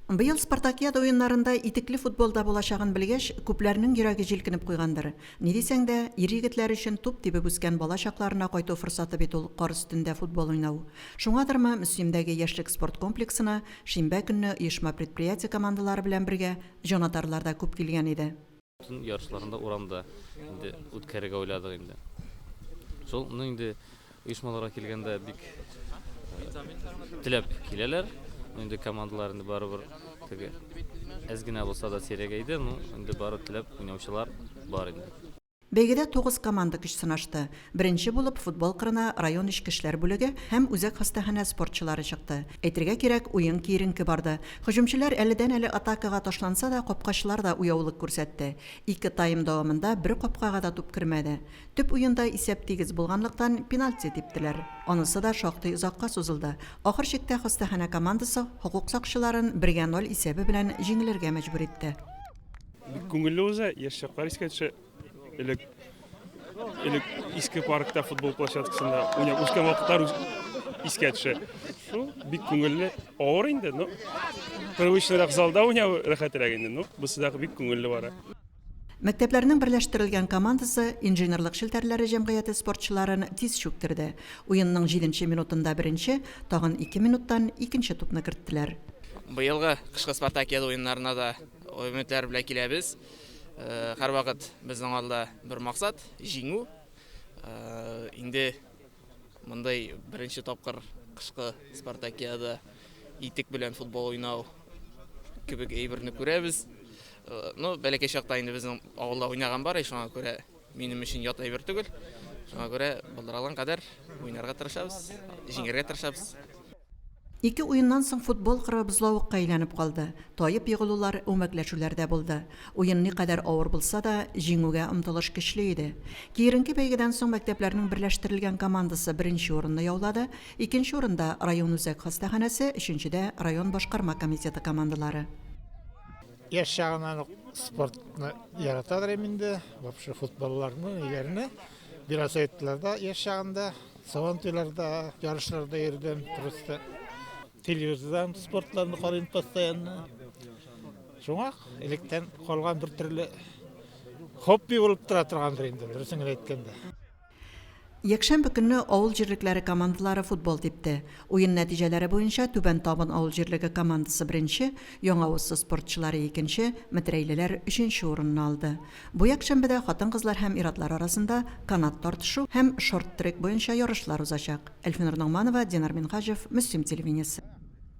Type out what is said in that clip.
Быел Спартакиада уеннарында итекле футбол да булачагын белгәч, күпләрнең йөрәге җилкенеп куйгандыр. Ни дисәң дә, ир-егетләр өчен туп тибеп үскән бала чакларына кайту форсаты бит ул кар өстендә футбол уйнау. Шуңадырмы, Мөслимдәге Яшьлек спорт комплексына шимбә көнне оешма-предприятие командалары белән бергә җанатарлар да күп килгән иде. Төн ярышларын да урамда инде үткәрергә уйладык инде. Шул, ну инде оешмаларга килгәндә бик теләп киләләр. Ну инде командалар инде барыбер теге әз генә булса да сирәгәйде, ну инде бары теләп уйнаучылар бар инде. Бәйгедә тугыз команда көч сынашты. Беренче булып футбол кырына район эчке эшләр бүлеге һәм үзәк хастаханә спортчылары чыкты. Әйтергә кирәк, уен киеренке барды. Һөҗүмчеләр әледән-әле атакага ташланса да, капкачылар да уяулык күрсәтте. Ике тайм дәвамында бер капкага да туп кермәде. Төп уенда исәп тигез булганлыктан, пенальти типтеләр. Анысы да шактый озакка сузылды. Ахыр чиктә хастаханә командасы хокук сакчыларын бергә ноль исәбе белән җиңелергә мәҗбүр итте. Бик күңелле уза, яшь чаклар искә төшә. Элек элек иске паркта футбол площадкасында уйнап үскән вакытлар искә төшә. Шул бик күңелле, авыр инде, но привычныйрак залда уйнау рәхәтрәк инде, но бусы да бик күңелле бара. Мәктәпләрнең берләштерелгән командасы Инженерлык челтәрләре җәмгыяте спортчыларын тиз чүктерде. Уенның җиденче минутында беренче, тагын ике минуттан икенче тупны керттеләр. Быелгы кышкы спартакиада уеннарына да Өметләр белән киләбез. Һәрвакыт безнең алда бер максат, җиңү. Инде мондый беренче тапкыр кышкы спартакиада итек белән футбол уйнау кебек әйберне күрәбез. Ну, бәләкәй чакта инде безнең авылда уйнаган бар, шуңа күрә минем өчен ят әйбер түгел. Шуңа күрә булдыра алган кадәр уйнарга тырышабыз, җиңәргә тырышабыз. Ике уеннан соң футбол кыры бозлавыкка әйләнеп калды. Таеп егылулар, әүмәкләшүләр дә булды. Уен никадәр авыр булса да, җиңүгә омтылыш көчле иде. Киеренке бәйгедән соң мәктәпләрнең берләштерелгән командасы беренче урынны яулады, икенче урында, район үзәк хастаханәсе, өченчедә, район башкарма комитеты командалары. Яшь чагыннан ук спортны яратадыр идем инде, вообще футболларны, ниләрне. Велосипедларда яшь чагында, сабантуйларда, ярышларда йөрдем, просто телевизордан спортларны карыйм постоянно. Шуңа электән калган бер төрле хобби булып тора торгандыр инде, дөресен генә әйткәндә. Якшәмбе көнне авыл җирлекләре командалары футбол типте. Уен нәтиҗәләре буенча Түбән Табын авыл җирлеге командасы беренче, Яңа Уссы спортчылары икенче, Метрәйлеләр өченче урынны алды. Бу якшәмбедә хатын-кызлар һәм ир-атлар арасында канат тартышу һәм шорт-трек буенча ярышлар узачак. Әлфинур Ногманова, Динар Минһаҗев, Мөслим телевидениесе.